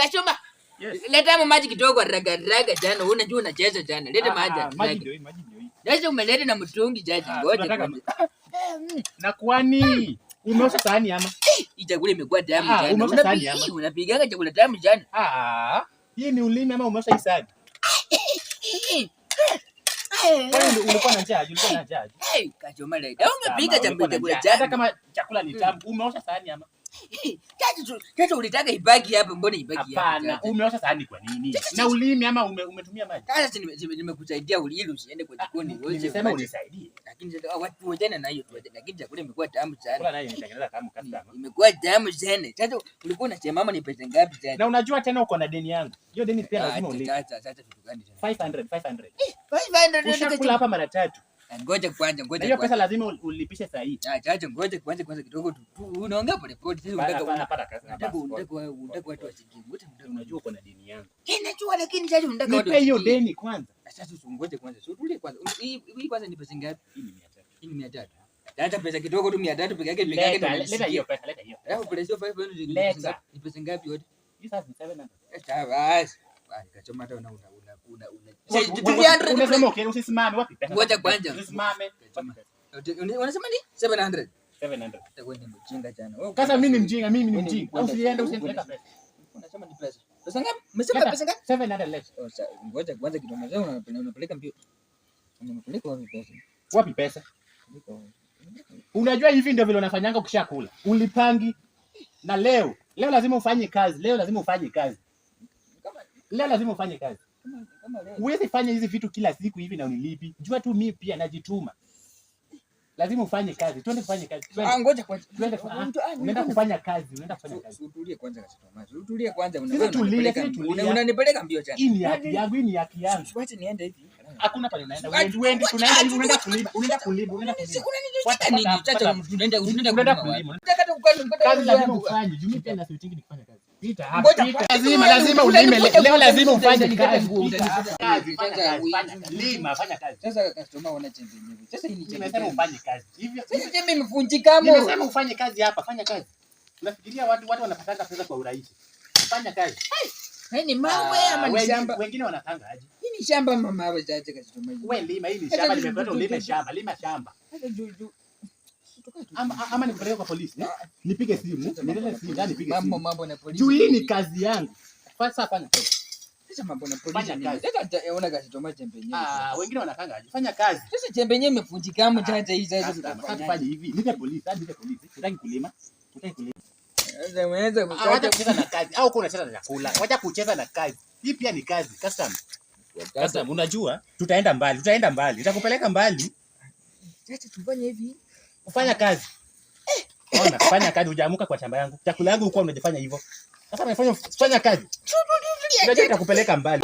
Kachoma. Yes. Leta hapo maji kidogo raga raga jana. Wewe unajua unacheza jana. Leta maji. Ah, maji ndio hii, maji ndio hii. Sasa umeleta na mtungi jaji. Ah, Ngoja tunataka kwanza. Na kwani umeosha sahani ama? Hii chakula imekuwa tamu Ah, jana. umeosha sahani ama? Unapigaga chakula tamu jana. Ah, hii ni ulimi ama umeosha hii sahani? Kwani ulikuwa na njaa? Ulikuwa na njaa? Hey, kachoma leta. Umepika Kama ulikuwa na chakula njaa. Hata tamu. kama chakula ni tamu, umeosha sahani ama? Chacha ulitaka ibaki hapa, mbona ibaki hapa? Hapana, Chacha? umeosha sahani kwa nini? Na ulimi ama umetumia maji? Sasa nimekusaidia ili usiende kwa jikoni. Uoshe Nimesema maji. unisaidie. Lakini sasa watu wachana na hiyo tu, lakini chakula imekuwa tamu sana. Chakula nayo imetengeneza tamu customer. Imekuwa tamu sana. Sasa ulikuwa unasema mama ni pesa ngapi sasa? Na unajua tena uko na deni yangu. Hiyo deni pia lazima ulipe. Sasa sasa vitu gani tena? 500, 500. 500. Ushakula hapa mara tatu. Ngoja kwanza, Na ngoja hiyo pesa kwanza. lazima ulipishe saa hii. Ah, chacha ngoja kwanza kwanza kidogo tu. Unaongea pole pole. Sasa Hapana, unataka hapana, hapana, unataka basi. unataka unataka watu wasikie. Ngoja unataka. Unajua uko na deni yangu. Eh, najua lakini chacha unataka watu Nipe hiyo wasikie. deni kwanza. Sasa usingoje kwanza. Sio tulie kwanza. Hii kwanza ni pesa ngapi? Hii ni 300. Hii ni 300. Sasa pesa kidogo tu 300 peke yake peke yake. Leta, leta hiyo pesa, leta hiyo. Alafu pesa hiyo 500 ni Leta. pesa ngapi? Ni pesa ngapi yote? Hii sasa ni 700. Sawa basi. Basi kachoma hata una una una una una. Wapi- Unasema okay, usisimame wapi pesa? Ngoja kwanza. Usisimame. Kachoma. Wapi pesa? Unasema ni 700. 700. Utakuwa ni mjinga jana. Wewe Sasa mimi ni mjinga, mimi ni Wewe ni mjinga. kwenda- Usiende, usiende leta pesa. Unasema ni pesa. Pesa ngapi? Umesema Leta. pesa ngapi? 700 leta. Oh, ngoja kwanza kidogo. Sasa unapeleka mbio. Unapeleka wapi pesa? Wapi pesa? Unapeleka wapi? Unajua hivi ndio vile unafanyanga ukishakula. Ulipangi. Na leo, leo lazima ufanye kazi, leo lazima ufanye kazi. Kama Leo lazima ufanye kazi. kama leo. Huwezi fanya hizi vitu kila siku hivi na unilipi. Jua tu mimi pia najituma. Lazima ufanye kazi. Twende tufanye kazi. Twende. Ah, ngoja kwanza. Twende. Mtu- ah, Unaenda kufanya kazi, unaenda kufanya kazi. Utulie kwanza kasitoma. Utulie kwanza Sisi tulia, sisi tulia. Unanipeleka mbio jana. Hii ni haki yangu, hii ni haki yangu. Wacha niende hivi. Hakuna pale unaenda. Uendi, uendi, tunaenda hivi, unaenda kulima, unaenda kulima, unaenda kulima. Unanitaka nini? Chacha unaenda Unaenda unaenda kulima. kulima. Unataka tu ukate Kazi lazima ufanye. Juu mimi pia na switching nikifanya kazi. Pita hapa. Ngoja Pita. kwanza. Lazima lazima ulime. Leo lazima ufanye kazi. Nguo, Pita hapa. Kazi, fanya Sasa, kazi, fanya kazi. Lima, fanya kazi. Sasa customer wana chembe yenyewe. Sasa hii ni chembe. Nimesema gani? ufanye kazi. Hivyo Sasa chembe imevunjika mo. nimesema ufanye kazi hapa, fanya kazi. Unafikiria watu wanapatanga pesa kwa urahisi. Fanya kazi. Hii ni mawe ama ni shamba? Wengine wanatanga aje? Hii ni shamba ama mawe chacha customer. Wewe lima, hii ni shamba nimekuleta ulime shamba, lima shamba. Sasa juu juu. Ama nikupeleke kwa polisi, eh? Nipige simu, nilete simu, yani nipige Mambo simu. mambo na polisi. Juu hii ni kazi yangu. Sasa fanya kazi. Sasa mambo na polisi. Fanya nini? kazi. Sasa ona customer chembe yenyewe. Ah, wengine wanakanga aje? Fanya kazi. Sasa chembe yenyewe imevunjika mo chacha hii sasa Sasa tutafanya. tufanye hivi. Nipe polisi, hadi nipe polisi. Hutaki kulima? Hutaki kulima? Sasa unaweza Ah, wacha kucheza na kazi. Au uko unacheza na chakula. Wacha kucheza na kazi. Hii pia ni kazi, customer. Customer, unajua tutaenda mbali, tutaenda mbali. Nitakupeleka mbali. Chacha tufanye hivi. Kufanya kazi. Ona, fanya kazi, hujaamuka kwa shamba yangu. Chakula yangu ulikuwa unajifanya hivyo. Sasa unafanya fanya kazi. Unajua nitakupeleka mbali.